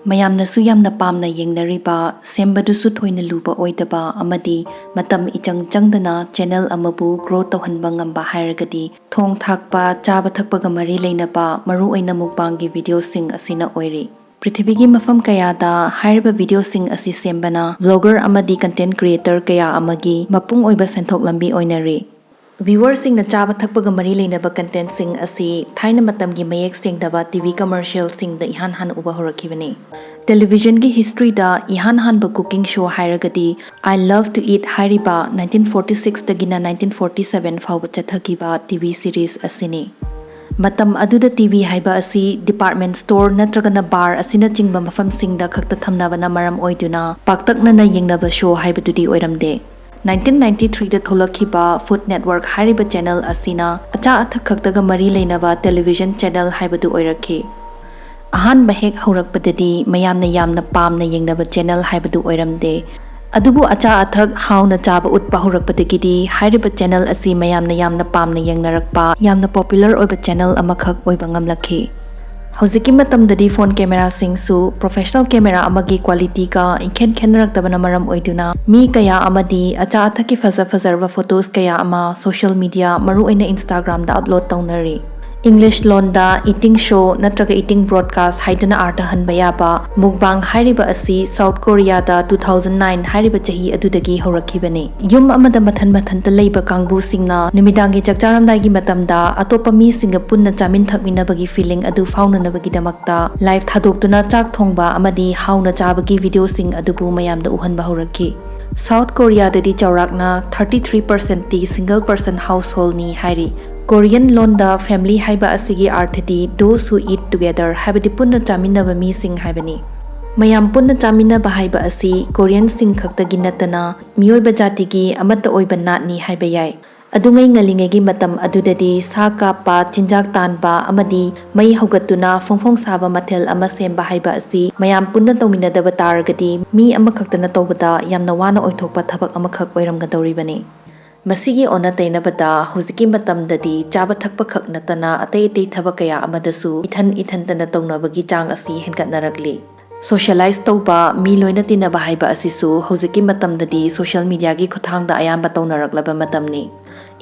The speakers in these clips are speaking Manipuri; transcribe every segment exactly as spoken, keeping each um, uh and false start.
ꯃꯌꯥꯝꯅꯁꯨ ꯌꯥꯝꯅ ꯄꯥꯝꯅ ꯌꯦꯡꯅꯔꯤꯕ, ꯁꯦꯝꯕꯗꯨꯁꯨ ꯊꯣꯏꯅ ꯂꯨꯕ ꯑꯣꯏꯗꯕ ꯑꯃꯗꯤ ꯃꯇꯝ ꯏꯆꯪ ꯆꯪꯗꯅ ꯆꯦꯅꯦꯜ ꯑꯃꯕꯨ ꯒ꯭ꯔꯣ ꯇꯧꯍꯟꯕ ꯉꯝꯕ ꯍꯥꯏꯔꯒꯗꯤ ꯊꯣꯡ ꯊꯥꯛꯄ, ꯆꯥꯕ ꯊꯛꯄꯒ ꯃꯔꯤ ꯂꯩꯅꯕ ꯃꯔꯨꯑꯣꯏꯅ ꯃꯨꯛꯕꯥꯡꯒꯤ ꯚꯤꯗꯤꯑꯣꯁꯤꯡ ꯑꯁꯤꯅ ꯑꯣꯏꯔꯤ꯫ ꯄ꯭ꯔꯤꯊꯤꯕꯤꯒꯤ ꯃꯐꯝ ꯀꯌꯥꯗ ꯍꯥꯏꯔꯤꯕ ꯚꯤꯗꯤꯑꯣꯁꯤꯡ ꯑꯁꯤ ꯁꯦꯝꯕꯅ ꯕ꯭ꯂꯣꯒꯔ ꯑꯃꯗꯤ ꯀꯟꯇꯦꯟ ꯀ꯭ꯔꯤꯌꯦꯇꯔ ꯀꯌꯥ ꯑꯃꯒꯤ ꯃꯄꯨꯡ ꯑꯣꯏꯕ ꯁꯦꯟꯊꯣꯛ ꯂꯝꯕꯤ ꯑꯣꯏꯅꯔꯤ꯫ ꯚ꯭ꯌꯨꯋꯔꯁꯤꯡꯅ ꯆꯥꯕ ꯊꯛꯄꯒ ꯃꯔꯤ ꯂꯩꯅꯕ ꯀꯟꯇꯦꯟꯁꯤꯡ ꯑꯁꯤ ꯊꯥꯏꯅ ꯃꯇꯝꯒꯤ ꯃꯌꯦꯛ ꯁꯦꯡꯗꯕ ꯇꯤꯚꯤ ꯀꯃꯔꯁꯤꯌꯦꯜꯁꯤꯡꯗ ꯏꯍꯥꯟ ꯍꯥꯟꯅ ꯎꯕ ꯍꯧꯔꯛꯈꯤꯕꯅꯤ꯫ ꯇꯦꯂꯤꯚꯤꯖꯟꯒꯤ ꯍꯤꯁꯇ꯭ꯔꯤꯗ ꯏꯍꯥꯟ ꯍꯥꯟꯕ ꯀꯨꯀꯤꯡ ꯁꯣ ꯍꯥꯏꯔꯒꯗꯤ I Love to Eat ꯍꯥꯏꯔꯤꯕ ꯅꯥꯏꯟꯇꯤꯟ ꯐꯣꯔꯇꯤ ꯁꯤꯛꯁꯇꯒꯤꯅ ꯅꯥꯏꯟꯇꯤꯟ ꯐꯣꯔꯇꯤ ꯁꯚꯦꯟ ꯐꯥꯎꯕ ꯆꯠꯊꯈꯤꯕ ꯇꯤꯚꯤ ꯁꯤꯔꯤꯁ ꯑꯁꯤꯅꯤ꯫ ꯃꯇꯝ ꯑꯗꯨꯗ ꯇꯤꯚꯤ ꯍꯥꯏꯕ ꯑꯁꯤ ꯗꯤꯄꯥꯔꯠꯃꯦꯟ ꯁ꯭ꯇꯣꯔ ꯅꯠꯇ꯭ꯔꯒꯅ ꯕꯥꯔ ꯑꯁꯤꯅꯆꯤꯡꯕ ꯃꯐꯝꯁꯤꯡꯗ ꯈꯛꯇ ꯊꯝꯅꯕꯅ ꯃꯔꯝ ꯑꯣꯏꯗꯨꯅ ꯄꯥꯛꯇꯛꯅꯅ ꯌꯦꯡꯅꯕ ꯁꯣ ꯍꯥꯏꯕꯗꯨꯗꯤ ꯑꯣꯏꯔꯝꯗꯦ꯫ ꯅꯥꯏꯟꯇꯤꯟ ꯅꯥꯏꯟꯇꯤ ꯊ꯭ꯔꯤꯗ ꯊꯣꯛꯂꯛꯈꯤꯕ ꯐꯨꯗ ꯅꯦꯠꯋꯔꯛ ꯍꯥꯏꯔꯤꯕ ꯆꯦꯅꯦꯜ ꯑꯁꯤꯅ ꯑꯆꯥ ꯑꯊꯛ ꯈꯛꯇꯒ ꯃꯔꯤ ꯂꯩꯅꯕ ꯇꯦꯂꯤꯚꯤꯖꯟ ꯆꯦꯅꯦꯜ ꯍꯥꯏꯕꯗꯨ ꯑꯣꯏꯔꯛꯈꯤ꯫ ꯑꯍꯥꯟꯕ ꯍꯦꯛ ꯍꯧꯔꯛꯄꯗꯗꯤ ꯃꯌꯥꯝꯅ ꯌꯥꯝꯅ ꯄꯥꯝꯅ ꯌꯦꯡꯅꯕ ꯆꯦꯅꯦꯜ ꯍꯥꯏꯕꯗꯨ ꯑꯣꯏꯔꯝꯗꯦ꯫ ꯑꯗꯨꯕꯨ ꯑꯆꯥ ꯑꯊꯛ ꯍꯥꯎꯅ ꯆꯥꯕ ꯎꯠꯄ ꯍꯧꯔꯛꯄꯗꯒꯤꯗꯤ ꯍꯥꯏꯔꯤꯕ ꯆꯦꯅꯦꯜ ꯑꯁꯤ ꯃꯌꯥꯝꯅ ꯌꯥꯝꯅ ꯄꯥꯝꯅ ꯌꯦꯡꯅꯔꯛꯄ, ꯌꯥꯝꯅ ꯄꯣꯄꯨꯂꯔ ꯑꯣꯏꯕ ꯆꯦꯅꯦꯜ ꯑꯃꯈꯛ ꯑꯣꯏꯕ ꯉꯝꯂꯛꯈꯤ꯫ ꯍꯧꯖꯤꯛꯀꯤ ꯃꯇꯝꯗꯗꯤ ꯐꯣꯟ ꯀꯦꯃꯦꯔꯥꯁꯤꯡꯁꯨ ꯄ꯭ꯔꯣꯐꯦꯁꯅꯦꯜ ꯀꯦꯃꯦꯔꯥ ꯑꯃꯒꯤ ꯀ꯭ꯋꯥꯂꯤꯇꯤꯒ ꯏꯈꯦꯟ ꯈꯦꯠꯅꯔꯛꯇꯕꯅ ꯃꯔꯝ ꯑꯣꯏꯗꯨꯅ ꯃꯤ ꯀꯌꯥ ꯑꯃꯗꯤ ꯑꯆꯥ ꯑꯊꯛꯀꯤ ꯐꯖ ꯐꯖꯔꯕ ꯐꯣꯇꯣꯁ ꯀꯌꯥ ꯑꯃ ꯁꯣꯁꯤꯌꯦꯜ ꯃꯤꯗꯤꯌꯥ, ꯃꯔꯨꯑꯣꯏꯅ ꯏꯟꯁꯇꯥꯒ꯭ꯔꯥꯝꯗ ꯑꯞꯂꯣꯗ ꯇꯧꯅꯔꯤ꯫ ꯏꯪꯂꯤꯁ ꯂꯣꯟꯗ ꯏꯇꯤꯡ ꯁꯣ ꯅꯠꯇ꯭ꯔꯒ ꯏꯇꯤꯡ ꯕ꯭ꯔꯣꯗꯀꯥꯁ ꯍꯥꯏꯗꯨꯅ ꯑꯥꯔꯊ ꯍꯟꯕ ꯌꯥꯕ ꯃꯨꯛꯕꯥꯡ ꯍꯥꯏꯔꯤꯕ ꯑꯁꯤ ꯁꯥꯎꯠ ꯀꯣꯔꯤꯌꯥꯗ ꯇꯨ ꯊꯥꯎꯖꯟ ꯅꯥꯏꯟ ꯍꯥꯏꯔꯤꯕ ꯆꯍꯤ ꯑꯗꯨꯗꯒꯤ ꯍꯧꯔꯛꯈꯤꯕꯅꯤ꯫ ꯌꯨꯝ ꯑꯃꯗ ꯃꯊꯟ ꯃꯊꯟꯇ ꯂꯩꯕ ꯀꯥꯡꯕꯨꯁꯤꯡꯅ ꯅꯨꯃꯤꯗꯥꯡꯒꯤ ꯆꯥꯛ ꯆꯥꯔꯝꯗꯥꯏꯒꯤ ꯃꯇꯝꯗ ꯑꯇꯣꯞꯄ ꯃꯤꯁꯤꯡꯒ ꯄꯨꯟꯅ ꯆꯥꯃꯤꯟ ꯊꯛꯃꯤꯟꯅꯕꯒꯤ ꯐꯤꯂꯤꯡ ꯑꯗꯨ ꯐꯥꯎꯅꯅꯕꯒꯤꯗꯃꯛꯇ ꯂꯥꯏꯚ ꯊꯥꯗꯣꯛꯇꯨꯅ ꯆꯥꯛ ꯊꯣꯡꯕ ꯑꯃꯗꯤ ꯍꯥꯎꯅ ꯆꯥꯕꯒꯤ ꯚꯤꯗꯤꯑꯣꯁꯤꯡ ꯑꯗꯨꯕꯨ ꯃꯌꯥꯝꯗ ꯎꯍꯟꯕ ꯍꯧꯔꯛꯈꯤ꯫ ꯁꯥꯎꯠ ꯀꯣꯔꯤꯌꯥꯗꯗꯤ ꯆꯥꯎꯔꯥꯛꯅ ꯊꯥꯔꯇꯤ ꯊ꯭ꯔꯤ ꯄꯔꯁꯦꯟꯠꯇꯤ ꯁꯤꯡꯒꯜ ꯄꯔꯁꯟ ꯍꯥꯎꯁꯍꯣꯜꯅꯤ ꯍꯥꯏꯔꯤ꯫ ꯀꯣꯔꯤꯌꯟ ꯂꯣꯟꯗ ꯐꯦꯃꯤꯂꯤ ꯍꯥꯏꯕ ꯑꯁꯤꯒꯤ ꯑꯥꯔꯊꯗꯤ those who eat together ꯍꯥꯏꯕꯗꯤ ꯄꯨꯟꯅ ꯆꯥꯃꯤꯟꯅꯕ ꯃꯤꯁꯤꯡ ꯍꯥꯏꯕꯅꯤ꯫ ꯃꯌꯥꯝ ꯄꯨꯟꯅ ꯆꯥꯃꯤꯟꯅꯕ ꯍꯥꯏꯕ ꯑꯁꯤ ꯀꯣꯔꯤꯌꯟꯁꯤꯡ ꯈꯛꯇꯒꯤ ꯅꯠꯇꯅ ꯃꯤꯑꯣꯏꯕ ꯖꯥꯇꯤꯒꯤ ꯑꯃꯠꯇ ꯑꯣꯏꯕ ꯅꯥꯠꯅꯤ ꯍꯥꯏꯕ ꯌꯥꯏ꯫ ꯑꯗꯨꯉꯩ ꯉꯜꯂꯤꯉꯩꯒꯤ ꯃꯇꯝ ꯑꯗꯨꯗꯗꯤ ꯁꯥ ꯀꯥꯞꯄ, ꯆꯤꯟꯖꯥꯛ ꯇꯥꯟꯕ ꯑꯃꯗꯤ ꯃꯩ ꯍꯧꯒꯠꯇꯨꯅ ꯐꯣꯡ ꯐꯣꯡ ꯁꯥꯕ ꯃꯊꯦꯜ ꯑꯃ ꯁꯦꯝꯕ ꯍꯥꯏꯕ ꯑꯁꯤ ꯃꯌꯥꯝ ꯄꯨꯟꯅ ꯇꯧꯃꯤꯟꯅꯗꯕ ꯇꯥꯔꯒꯗꯤ ꯃꯤ ꯑꯃꯈꯛꯇꯅ ꯇꯧꯕꯗ ꯌꯥꯝꯅ ꯋꯥꯅ ꯑꯣꯏꯊꯣꯛꯄ ꯊꯕꯛ ꯑꯃꯈꯛ ꯑꯣꯏꯔꯝꯒꯗꯧꯔꯤꯕꯅꯤ꯫ ꯃꯁꯤꯒꯤ ꯑꯣꯟꯅ ꯇꯩꯅꯕꯗ ꯍꯧꯖꯤꯛꯀꯤ ꯃꯇꯝꯗꯗꯤ ꯆꯥꯕ ꯊꯛꯄ ꯈꯛ ꯅꯠꯇꯅ ꯑꯇꯩ ꯑꯇꯩ ꯊꯕꯛ ꯀꯌꯥ ꯑꯃꯗꯁꯨ ꯏꯊꯟ ꯏꯊꯟꯇꯅ ꯇꯧꯅꯕꯒꯤ ꯆꯥꯡ ꯑꯁꯤ ꯍꯦꯟꯒꯠꯅꯔꯛꯂꯤ꯫ Socialize ꯇꯧꯕ, ꯃꯤ ꯂꯣꯏꯅ ꯇꯤꯟꯅꯕ ꯍꯥꯏꯕ ꯑꯁꯤꯁꯨ ꯍꯧꯖꯤꯛꯀꯤ ꯃꯇꯝꯗꯗꯤ social mediaꯒꯤ ꯈꯨꯠꯊꯥꯡꯗ ꯑꯌꯥꯝꯕ ꯇꯧꯅꯔꯛꯂꯕ ꯃꯇꯝꯅꯤ꯫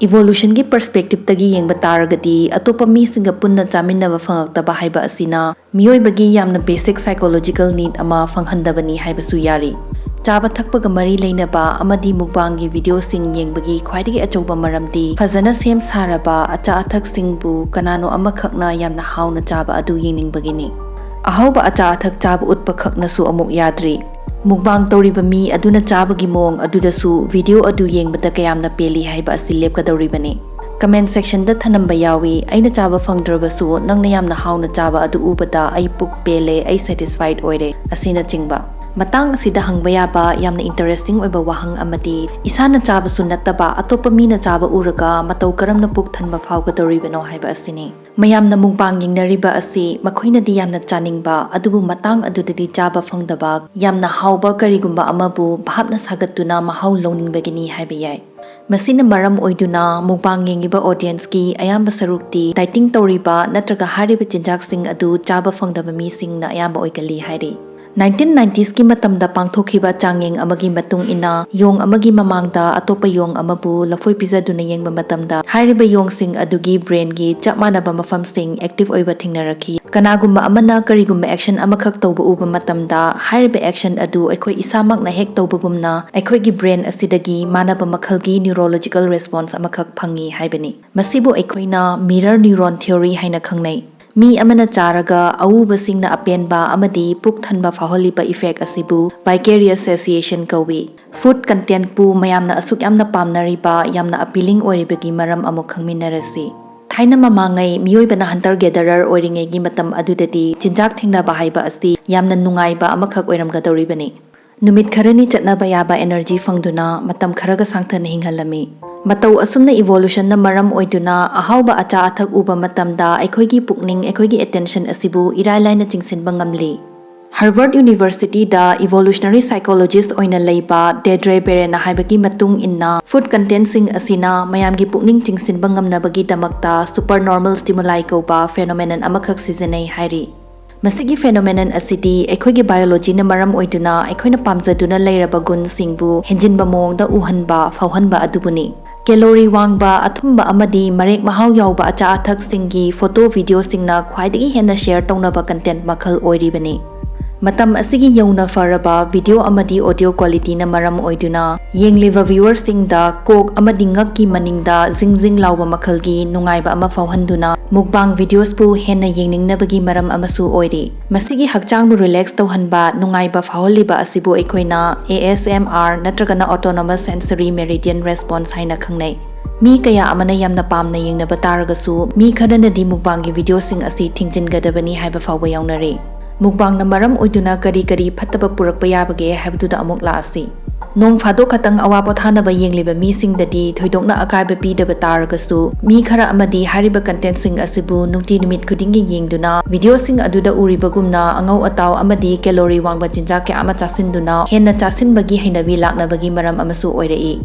Evolutionꯒꯤ perspectiveꯇꯒꯤ ꯌꯦꯡꯕ ꯇꯥꯔꯒꯗꯤ, ꯑꯇꯣꯞꯄ ꯃꯤꯁꯤꯡꯒ ꯄꯨꯟꯅ ꯆꯥꯃꯤꯟꯅꯕ ꯐꯪꯂꯛꯇꯕ ꯍꯥꯏꯕ ꯑꯁꯤꯅ ꯃꯤꯑꯣꯏꯕꯒꯤ ꯌꯥꯝꯅ basic psychological need ꯑꯃ ꯐꯪꯍꯟꯗꯕꯅꯤ ꯍꯥꯏꯕꯁꯨ ꯌꯥꯔꯤ꯫ ꯆꯥꯕ ꯊꯛꯄꯒ ꯃꯔꯤ ꯂꯩꯅꯕ ꯑꯃꯗꯤ mukbangꯒꯤ videoꯁꯤꯡ ꯌꯦꯡꯕꯒꯤ ꯈ꯭ꯋꯥꯏꯗꯒꯤ ꯑꯆꯧꯕ ꯃꯔꯝꯗꯤ, ꯐꯖꯅ ꯁꯦꯝ ꯁꯥꯔꯕ ꯑꯆꯥ ꯑꯊꯛꯁꯤꯡꯕꯨ ꯀꯅꯥꯅꯣ ꯑꯃꯈꯛꯅ ꯌꯥꯝꯅ ꯍꯥꯎꯅ ꯆꯥꯕ ꯑꯗꯨ ꯌꯦꯡꯅꯤꯡꯕꯒꯤꯅꯤ꯫ ꯑꯍꯥꯎꯕ ꯑꯆꯥ ꯑꯊꯛ ꯆꯥꯕ ꯎꯠꯄ ꯈꯛꯅꯁꯨ ꯑꯃꯨꯛ ꯌꯥꯗ꯭ꯔꯤ꯫ Mukbang ꯇꯧꯔꯤꯕ ꯃꯤ ꯑꯗꯨꯅ ꯆꯥꯕꯒꯤ ꯃꯑꯣꯡ ꯑꯗꯨꯗꯁꯨ video ꯑꯗꯨ ꯌꯦꯡꯕꯗ ꯀꯌꯥꯝꯅ ꯄꯦꯜꯂꯤ ꯍꯥꯏꯕ ꯑꯁꯤ ꯂꯦꯞꯀꯗꯧꯔꯤꯕꯅꯤ꯫ Comment sectionꯗ ꯊꯅꯝꯕ ꯌꯥꯎꯏ, "ꯑꯩꯅ ꯆꯥꯕ ꯐꯪꯗ꯭ꯔꯕꯁꯨ ꯅꯪꯅ ꯌꯥꯝꯅ ꯍꯥꯎꯅ ꯆꯥꯕ ꯑꯗꯨ ꯎꯕꯗ ꯑꯩ ꯄꯨꯛ ꯄꯦꯜꯂꯦ, ꯑꯩ satisfied ꯑꯣꯏꯔꯦ" ꯑꯁꯤꯅꯆꯤꯡꯕ꯫ ꯃꯇꯥꯡ ꯑꯁꯤꯗ ꯍꯪꯕ ꯌꯥꯕ ꯌꯥꯝꯅ interesting ꯑꯣꯏꯕ ꯋꯥꯍꯪ ꯑꯃꯗꯤ, ꯏꯁꯥꯅ ꯆꯥꯕꯁꯨ ꯅꯠꯇꯕ ꯑꯇꯣꯞꯄ ꯃꯤꯅ ꯆꯥꯕ ꯎꯔꯒ ꯃꯇꯧ ꯀꯔꯝꯅ ꯄꯨꯛ ꯊꯟꯕ ꯐꯥꯎꯒꯗꯧꯔꯤꯕꯅꯣ ꯍꯥꯏꯕ ꯑꯁꯤꯅꯤ꯫ ꯃꯌꯥꯝꯅ mukbang ꯌꯦꯡꯅꯔꯤꯕ ꯑꯁꯤ ꯃꯈꯣꯏꯅꯗꯤ ꯌꯥꯝꯅ ꯆꯥꯅꯤꯡꯕ, ꯑꯗꯨꯕꯨ ꯃꯇꯥꯡ ꯑꯗꯨꯗꯗꯤ ꯆꯥꯕ ꯐꯪꯗꯕ, ꯌꯥꯝꯅ ꯍꯥꯎꯕ ꯀꯔꯤꯒꯨꯝꯕ ꯑꯃꯕꯨ ꯚꯥꯞꯅ ꯁꯥꯒꯠꯇꯨꯅ ꯃꯍꯥꯎ ꯂꯧꯅꯤꯡꯕꯒꯤꯅꯤ ꯍꯥꯏꯕ ꯌꯥꯏ꯫ ꯃꯁꯤꯅ ꯃꯔꯝ ꯑꯣꯏꯗꯨꯅ mukbang ꯌꯦꯡꯂꯤꯕ audienceꯀꯤ ꯑꯌꯥꯝꯕ ꯁꯔꯨꯛꯇꯤ dieting ꯇꯧꯔꯤꯕ ꯅꯠꯇ꯭ꯔꯒ ꯍꯥꯏꯔꯤꯕ ꯆꯤꯟꯖꯥꯛꯁꯤꯡ ꯑꯗꯨ ꯆꯥꯕ ꯐꯪꯗꯕ ꯃꯤꯁꯤꯡꯅ ꯑꯌꯥꯝꯕ ꯑꯣꯏꯒꯜꯂꯤ ꯍꯥꯏꯔꯤ꯫ Nineteen ninetiesꯀꯤ ꯃꯇꯝꯗ ꯄꯥꯡꯊꯣꯛꯈꯤꯕ ꯆꯥꯡꯌꯦꯡ ꯑꯃꯒꯤ ꯃꯇꯨꯡ ꯏꯟꯅ, ꯌꯣꯡ ꯑꯃꯒꯤ ꯃꯃꯥꯡꯗ ꯑꯇꯣꯞꯄ ꯌꯣꯡ ꯑꯃꯕꯨ ꯂꯐꯣꯏ ꯄꯤꯖꯗꯨꯅ ꯌꯦꯡꯕ ꯃꯇꯝꯗ, ꯍꯥꯏꯔꯤꯕ ꯌꯣꯡꯁꯤꯡ ꯑꯗꯨꯒꯤ brainꯒꯤ ꯆꯞ ꯃꯥꯟꯅꯕ ꯃꯐꯝꯁꯤꯡ active ꯑꯣꯏꯕ ꯊꯦꯡꯅꯔꯛꯈꯤ꯫ ꯀꯅꯥꯒꯨꯝꯕ ꯑꯃꯅ ꯀꯔꯤꯒꯨꯝꯕ action ꯑꯃꯈꯛ ꯇꯧꯕ ꯎꯕ ꯃꯇꯝꯗ, ꯍꯥꯏꯔꯤꯕ action ꯑꯗꯨ ꯑꯩꯈꯣꯏ ꯏꯁꯥꯃꯛꯅ ꯍꯦꯛ ꯇꯧꯕꯒꯨꯝꯅ ꯑꯩꯈꯣꯏꯒꯤ brain ꯑꯁꯤꯗꯒꯤ ꯃꯥꯟꯅꯕ ꯃꯈꯜꯒꯤ neurological response ꯑꯃꯈꯛ ꯐꯪꯏ ꯍꯥꯏꯕꯅꯤ꯫ ꯃꯁꯤꯕꯨ ꯑꯩꯈꯣꯏꯅ mirror neuron theory ꯍꯥꯏꯅ ꯈꯪꯅꯩ꯫ ꯃꯤ ꯑꯃꯅ ꯆꯥꯔꯒ ꯑꯎꯕꯁꯤꯡꯅ ꯑꯄꯦꯟꯕ ꯑꯃꯗꯤ ꯄꯨꯛ ꯊꯟꯕ ꯐꯥꯎꯍꯜꯂꯤꯕ effect ꯑꯁꯤꯕꯨ vicarious satiation ꯀꯧꯏ꯫ Food contentꯄꯨ ꯃꯌꯥꯝꯅ ꯑꯁꯨꯛ ꯌꯥꯝꯅ ꯄꯥꯝꯅꯔꯤꯕ, ꯌꯥꯝꯅ appealing ꯑꯣꯏꯔꯤꯕꯒꯤ ꯃꯔꯝ ꯑꯃꯨꯛ ꯈꯪꯃꯤꯟꯅꯔꯁꯤ꯫ ꯊꯥꯏꯅ ꯃꯃꯥꯡꯉꯩ ꯃꯤꯑꯣꯏꯕꯅ hunter gatherer ꯑꯣꯏꯔꯤꯉꯩꯒꯤ ꯃꯇꯝ ꯑꯗꯨꯗꯗꯤ ꯆꯤꯟꯖꯥꯛ ꯊꯦꯡꯅꯕ ꯍꯥꯏꯕ ꯑꯁꯤ ꯌꯥꯝꯅ ꯅꯨꯡꯉꯥꯏꯕ ꯑꯃꯈꯛ ꯑꯣꯏꯔꯝꯒꯗꯧꯔꯤꯕꯅꯤ꯫ ꯅꯨꯃꯤꯠ ꯈꯔꯅꯤ ꯆꯠꯅꯕ ꯌꯥꯕ energy ꯐꯪꯗꯨꯅ ꯃꯇꯝ ꯈꯔꯒ ꯁꯥꯡꯊꯅ ꯍꯤꯡꯍꯜꯂꯝꯃꯤ꯫ ꯃꯇꯧ ꯑꯁꯨꯝꯅ evolutionꯅ ꯃꯔꯝ ꯑꯣꯏꯗꯨꯅ ꯑꯍꯥꯎꯕ ꯑꯆꯥ ꯑꯊꯛ ꯎꯕ ꯃꯇꯝꯗ ꯑꯩꯈꯣꯏꯒꯤ ꯄꯨꯛꯅꯤꯡ, ꯑꯩꯈꯣꯏꯒꯤ attention ꯑꯁꯤꯕꯨ ꯏꯔꯥꯏ ꯂꯥꯏꯅ ꯆꯤꯡꯁꯤꯟꯕ ꯉꯝꯂꯤ꯫ Harvard Universityꯗ evolutionary psychologist ꯑꯣꯏꯅ ꯂꯩꯕ Dedre Berena ꯍꯥꯏꯕꯒꯤ ꯃꯇꯨꯡ ꯏꯟꯅ, food contentꯁꯤꯡ ꯑꯁꯤꯅ ꯃꯌꯥꯝꯒꯤ ꯄꯨꯛꯅꯤꯡ ꯆꯤꯡꯁꯤꯟꯕ ꯉꯝꯅꯕꯒꯤꯗꯃꯛꯇ supernormal stimuli ꯀꯧꯕ phenomenon ꯑꯃꯈꯛ ꯁꯤꯖꯤꯟꯅꯩ ꯍꯥꯏꯔꯤ꯫ ꯃꯁꯤꯒꯤ phenomenon ꯑꯁꯤꯗꯤ ꯑꯩꯈꯣꯏꯒꯤ biologyꯅ ꯃꯔꯝ ꯑꯣꯏꯗꯨꯅ ꯑꯩꯈꯣꯏꯅ ꯄꯥꯝꯖꯗꯨꯅ ꯂꯩꯔꯕ ꯒꯨꯟꯁꯤꯡꯕꯨ ꯍꯦꯟꯖꯤꯟꯕ ꯃꯑꯣꯡꯗ ꯎꯍꯟꯕ, ꯐꯥꯎꯍꯟꯕ ꯑꯗꯨꯕꯨꯅꯤ꯫ Calorie ꯋꯥꯡꯕ, ꯑꯊꯨꯝꯕ ꯑꯃꯗꯤ ꯃꯔꯦꯛ ꯃꯍꯥꯎ ꯌꯥꯎꯕ ꯑꯆꯥ ꯑꯊꯛꯁꯤꯡꯒꯤ photo, videoꯁꯤꯡꯅ ꯈ꯭ꯋꯥꯏꯗꯒꯤ ꯍꯦꯟꯅ share ꯇꯧꯅꯕ content ꯃꯈꯜ ꯑꯣꯏꯔꯤꯕꯅꯤ꯫ ꯃꯇꯝ ꯑꯁꯤꯒꯤ ꯌꯧꯅ ꯐꯔꯕ video ꯑꯃꯗꯤ audio qualityꯅ ꯃꯔꯝ ꯑꯣꯏꯗꯨꯅ ꯌꯦꯡꯂꯤꯕ viewerꯁꯤꯡꯗ ꯀꯣꯛ ꯑꯃꯗꯤ ꯉꯛꯀꯤ ꯃꯅꯤꯡꯗ ꯖꯤꯡ ꯖꯤꯡ ꯂꯥꯎꯕ ꯃꯈꯜꯒꯤ ꯅꯨꯡꯉꯥꯏꯕ ꯑꯃ ꯐꯥꯎꯍꯟꯗꯨꯅ mukbang videosꯄꯨ ꯍꯦꯟꯅ ꯌꯦꯡꯅꯤꯡꯅꯕꯒꯤ ꯃꯔꯝ ꯑꯃꯁꯨ ꯑꯣꯏꯔꯤ꯫ ꯃꯁꯤꯒꯤ ꯍꯛꯆꯥꯡꯕꯨ relax ꯇꯧꯍꯟꯕ, ꯅꯨꯡꯉꯥꯏꯕ ꯐꯥꯎꯍꯜꯂꯤꯕ ꯑꯁꯤꯕꯨ ꯑꯩꯈꯣꯏꯅ A S M R ꯅꯠꯇ꯭ꯔꯒꯅ Autonomic Sensory Meridian Response ꯍꯥꯏꯅ ꯈꯪꯅꯩ꯫ ꯃꯤ ꯀꯌꯥ ꯑꯃꯅ ꯌꯥꯝꯅ ꯄꯥꯝꯅ ꯌꯦꯡꯅꯕ ꯇꯥꯔꯒꯁꯨ, ꯃꯤ ꯈꯔꯅꯗꯤ mukbangꯒꯤ videoꯁꯤꯡ ꯑꯁꯤ ꯊꯤꯡꯖꯤꯟꯒꯗꯕꯅꯤ ꯍꯥꯏꯕ ꯐꯥꯎꯕ ꯌꯥꯎꯅꯔꯤ꯫ Mukbangꯅ ꯃꯔꯝ ꯑꯣꯏꯗꯨꯅ ꯀꯔꯤ ꯀꯔꯤ ꯐꯠꯇꯕ ꯄꯨꯔꯛꯄ ꯌꯥꯕꯒꯦ ꯍꯥꯏꯕꯗꯨꯗ ꯑꯃꯨꯛ ꯂꯥꯛꯑꯁꯤ꯫ ꯅꯣꯡ ꯐꯥꯗꯣꯛ ꯈꯛꯇꯪ ꯑꯋꯥ ꯄꯣꯊꯥꯅꯕ ꯌꯦꯡꯂꯤꯕ ꯃꯤꯁꯤꯡꯗꯗꯤ ꯊꯣꯏꯗꯣꯛꯅ ꯑꯀꯥꯏꯕ ꯄꯤꯗꯕ ꯇꯥꯔꯒꯁꯨ, ꯃꯤ ꯈꯔ ꯑꯃꯗꯤ ꯍꯥꯏꯔꯤꯕ contentꯁꯤꯡ ꯑꯁꯤꯕꯨ ꯅꯨꯡꯇꯤ ꯅꯨꯃꯤꯠ ꯈꯨꯗꯤꯡꯒꯤ ꯌꯦꯡꯗꯨꯅ videoꯁꯤꯡ ꯑꯗꯨꯗ ꯎꯔꯤꯕꯒꯨꯝꯅ ꯑꯉꯧ ꯑꯇꯥꯎ ꯑꯃꯗꯤ calorie ꯋꯥꯡꯕ ꯆꯤꯟꯖꯥꯛ ꯀꯌꯥ ꯑꯃ ꯆꯥꯁꯤꯟꯗꯨꯅ ꯍꯦꯟꯅ ꯆꯥꯁꯤꯟꯕꯒꯤ ꯍꯩꯅꯕꯤ ꯂꯥꯛꯅꯕꯒꯤ ꯃꯔꯝ ꯑꯃꯁꯨ ꯑꯣꯏꯔꯛꯏ꯫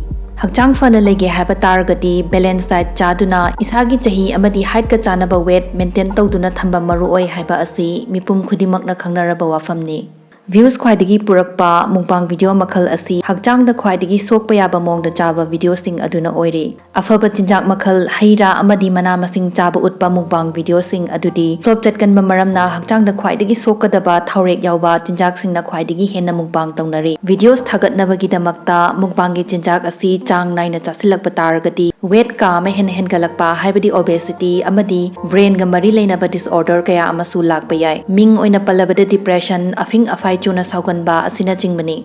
ꯍꯛꯆꯥꯡ ꯐꯅ ꯂꯩꯒꯦ ꯍꯥꯏꯕ ꯇꯥꯔꯒꯗꯤ balance diet ꯆꯥꯗꯨꯅ ꯏꯁꯥꯒꯤ ꯆꯍꯤ ꯑꯃꯗꯤ heightꯀ ꯆꯥꯟꯅꯕ weight maintain ꯇꯧꯗꯨꯅ ꯊꯝꯕ ꯃꯔꯨꯑꯣꯏ ꯍꯥꯏꯕ ꯑꯁꯤ ꯃꯤꯄꯨꯝ ꯈꯨꯗꯤꯡꯃꯛꯅ ꯈꯪꯅꯔꯕ ꯋꯥꯐꯝꯅꯤ꯫ Views ꯈ꯭ꯋꯥꯏꯗꯒꯤ ꯄꯨꯔꯛꯄ mukbang video ꯃꯈꯜ ꯑꯁꯤ ꯍꯛꯆꯥꯡꯗ ꯈ꯭ꯋꯥꯏꯗꯒꯤ ꯁꯣꯛꯄ ꯌꯥꯕ ꯃꯑꯣꯡꯗ ꯆꯥꯕ videoꯁꯤꯡ ꯑꯗꯨꯅ ꯑꯣꯏꯔꯤ꯫ ꯑꯐꯕ ꯆꯤꯟꯖꯥꯛ ꯃꯈꯜ, ꯍꯩ ꯔꯥ ꯑꯃꯗꯤ ꯃꯅꯥ ꯃꯁꯤꯡ ꯆꯥꯕ ꯎꯠꯄ mukbang videoꯁꯤꯡ ꯑꯗꯨꯗꯤ ꯁꯣꯞ ꯆꯠꯀꯟꯕ ꯃꯔꯝꯅ ꯍꯛꯆꯥꯡꯗ ꯈ꯭ꯋꯥꯏꯗꯒꯤ ꯁꯣꯛꯀꯗꯕ ꯊꯥꯎꯔꯦꯛ ꯌꯥꯎꯕ ꯆꯤꯟꯖꯥꯛꯁꯤꯡꯅ ꯈ꯭ꯋꯥꯏꯗꯒꯤ ꯍꯦꯟꯅ mukbang ꯇꯧꯅꯔꯤ꯫ Videos ꯊꯥꯒꯠꯅꯕꯒꯤꯗꯃꯛꯇ mukbangꯒꯤ ꯆꯤꯟꯖꯥꯛ ꯑꯁꯤ ꯆꯥꯡ ꯅꯥꯏꯅ ꯆꯥꯁꯤꯜꯂꯛꯄ ꯇꯥꯔꯒꯗꯤ weight ꯀꯥ ꯑꯃ ꯍꯦꯟꯅ ꯍꯦꯟꯒꯠꯂꯛꯄ, ꯍꯥꯏꯕꯗꯤ obesity ꯑꯃꯗꯤ brainꯒ ꯃꯔꯤ ꯂꯩꯅꯕ disorder ꯀꯌꯥ ꯑꯃꯁꯨ ꯂꯥꯛꯄ ꯌꯥꯏ꯫ ꯃꯤꯡ ꯑꯣꯏꯅ ꯄꯜꯂꯕꯗ depression, ꯑꯐꯤꯡ ꯑꯐꯥꯏ ꯆꯨꯅ ꯁꯥꯎꯒꯟꯕ ꯑꯁꯤꯅꯆꯤꯡꯕꯅꯤ꯫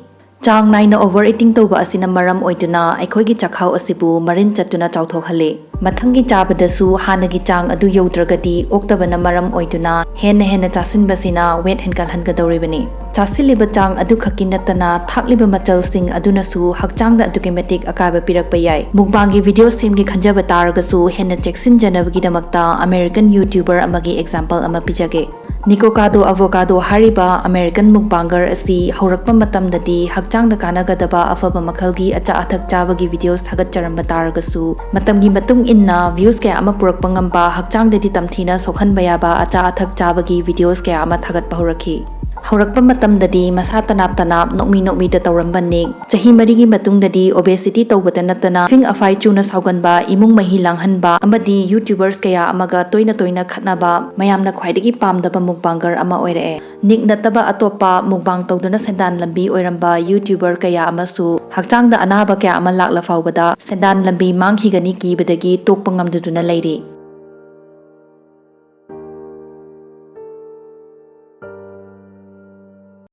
ꯆꯥꯡ ꯅꯥꯏꯅ over eating ꯇꯧꯕ ꯑꯁꯤꯅ ꯃꯔꯝ ꯑꯣꯏꯗꯨꯅ ꯑꯩꯈꯣꯏꯒꯤ ꯆꯥꯛꯈꯥꯎ ꯑꯁꯤꯕꯨ ꯃꯔꯤꯟ ꯆꯠꯇꯨꯅ ꯆꯥꯎꯊꯣꯛꯍꯜꯂꯤ꯫ ꯃꯊꯪꯒꯤ ꯆꯥꯕꯗꯁꯨ ꯍꯥꯟꯅꯒꯤ ꯆꯥꯡ ꯑꯗꯨ ꯌꯧꯗ꯭ꯔꯒꯗꯤ ꯑꯣꯛꯇꯕꯅ ꯃꯔꯝ ꯑꯣꯏꯗꯨꯅ ꯍꯦꯟꯅ ꯍꯦꯟꯅ ꯆꯥꯁꯤꯟꯕꯁꯤꯅ weight ꯍꯦꯟꯒꯠꯍꯟꯒꯗꯧꯔꯤꯕꯅꯤ꯫ ꯆꯥꯁꯤꯜꯂꯤꯕ ꯆꯥꯡ ꯑꯗꯨꯈꯛꯀꯤ ꯅꯠꯇꯅ ꯊꯥꯛꯂꯤꯕ ꯃꯆꯜꯁꯤꯡ ꯑꯗꯨꯅꯁꯨ ꯍꯛꯆꯥꯡꯗ ꯑꯗꯨꯛꯀꯤ ꯃꯇꯤꯛ ꯑꯀꯥꯏꯕ ꯄꯤꯔꯛꯄ ꯌꯥꯏ꯫ Mukbangꯒꯤ video ꯁꯦꯝꯒꯦ ꯈꯟꯖꯕ ꯇꯥꯔꯒꯁꯨ ꯍꯦꯟꯅ ꯆꯦꯛꯁꯤꯟꯖꯅꯕꯒꯤꯗꯃꯛꯇ American YouTuber ꯑꯃꯒꯤ example ꯑꯃ ꯄꯤꯖꯒꯦ꯫ Nikocado Avocado ꯍꯥꯏꯔꯤꯕ American mukbanger ꯑꯁꯤ ꯍꯧꯔꯛꯄ ꯃꯇꯝꯗꯗꯤ ꯍꯛꯆꯥꯡꯗ ꯀꯥꯟꯅꯒꯗꯕ ꯑꯐꯕ ꯃꯈꯜꯒꯤ ꯑꯆꯥ ꯑꯊꯛ ꯆꯥꯕꯒꯤ videos ꯊꯥꯒꯠꯆꯔꯝꯕ ꯇꯥꯔꯒꯁꯨ, ꯃꯇꯝꯒꯤ ꯃꯇꯨꯡ ꯏꯟꯅ views ꯀꯌꯥ ꯑꯃ ꯄꯨꯔꯛꯄ ꯉꯝꯕ, ꯍꯛꯆꯥꯡꯗꯗꯤ ꯇꯝꯊꯤꯅ ꯁꯣꯛꯍꯟꯕ ꯌꯥꯕ ꯑꯆꯥ ꯑꯊꯛ ꯆꯥꯕꯒꯤ videos ꯀꯌꯥ ꯑꯃ ꯊꯥꯒꯠꯄ ꯍꯧꯔꯛꯈꯤ꯫ ꯍꯧꯔꯛꯄ ꯃꯇꯝꯗꯗꯤ ꯃꯁꯥ ꯇꯅꯥꯞ ꯇꯅꯥꯞ ꯅꯣꯛꯃꯤ ꯅꯣꯛꯃꯤꯗ ꯇꯧꯔꯝꯕ ꯅꯤꯛ, ꯆꯍꯤ ꯃꯔꯤꯒꯤ ꯃꯇꯨꯡꯗꯗꯤ obesity ꯇꯧꯕꯇ ꯅꯠꯇꯅ ꯑꯐꯤꯡ ꯑꯐꯥꯏ ꯆꯨꯅ ꯁꯥꯎꯒꯟꯕ, ꯏꯃꯨꯡ ꯃꯍꯤ ꯂꯥꯡꯍꯟꯕ ꯑꯃꯗꯤ YouTubers ꯀꯌꯥ ꯑꯃꯒ ꯇꯣꯏꯅ ꯇꯣꯏꯅ ꯈꯠꯅꯕ, ꯃꯌꯥꯝꯅ ꯈ꯭ꯋꯥꯏꯗꯒꯤ ꯄꯥꯝꯗꯕ mukbanger ꯑꯃ ꯑꯣꯏꯔꯛꯑꯦ꯫ ꯅꯤꯛ ꯅꯠꯇꯕ ꯑꯇꯣꯞꯄ mukbang ꯇꯧꯗꯨꯅ ꯁꯦꯟꯗꯥꯟ ꯂꯝꯕꯤ ꯑꯣꯏꯔꯝꯕ YouTuber ꯀꯌꯥ ꯑꯃꯁꯨ ꯍꯛꯆꯥꯡꯗ ꯑꯅꯥꯕ ꯀꯌꯥ ꯑꯃ ꯂꯥꯛꯂ ꯐꯥꯎꯕꯗ ꯁꯦꯟꯗꯥꯟ ꯂꯝꯕꯤ ꯃꯥꯡꯈꯤꯒꯅꯤ ꯀꯤꯕꯗꯒꯤ ꯇꯣꯛꯄ ꯉꯝꯗꯗꯨꯅ ꯂꯩꯔꯤ꯫